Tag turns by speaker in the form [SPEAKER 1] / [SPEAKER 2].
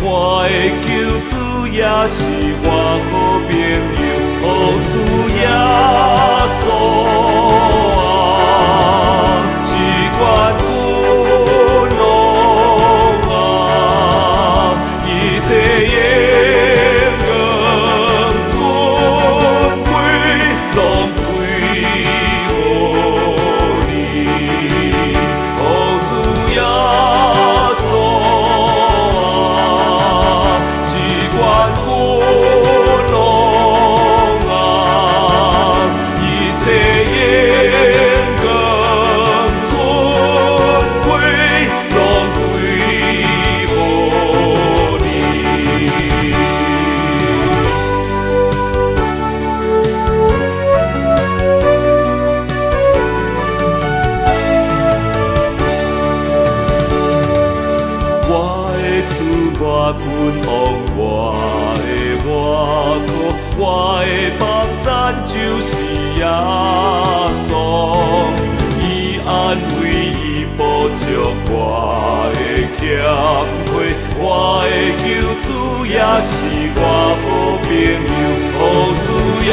[SPEAKER 1] 我的救主也是我好朋友，哦，主耶穌啊，是萬軍王啊，一切榮光尊貴攏歸予你，哦，主耶穌啊，是萬軍王啊，一切榮光尊貴攏歸予你。我的主，我君王，我的倚靠，我的幫贊就是耶穌。伊安慰，伊補足我的欠缺，我的救主也是我好朋友，哦，主耶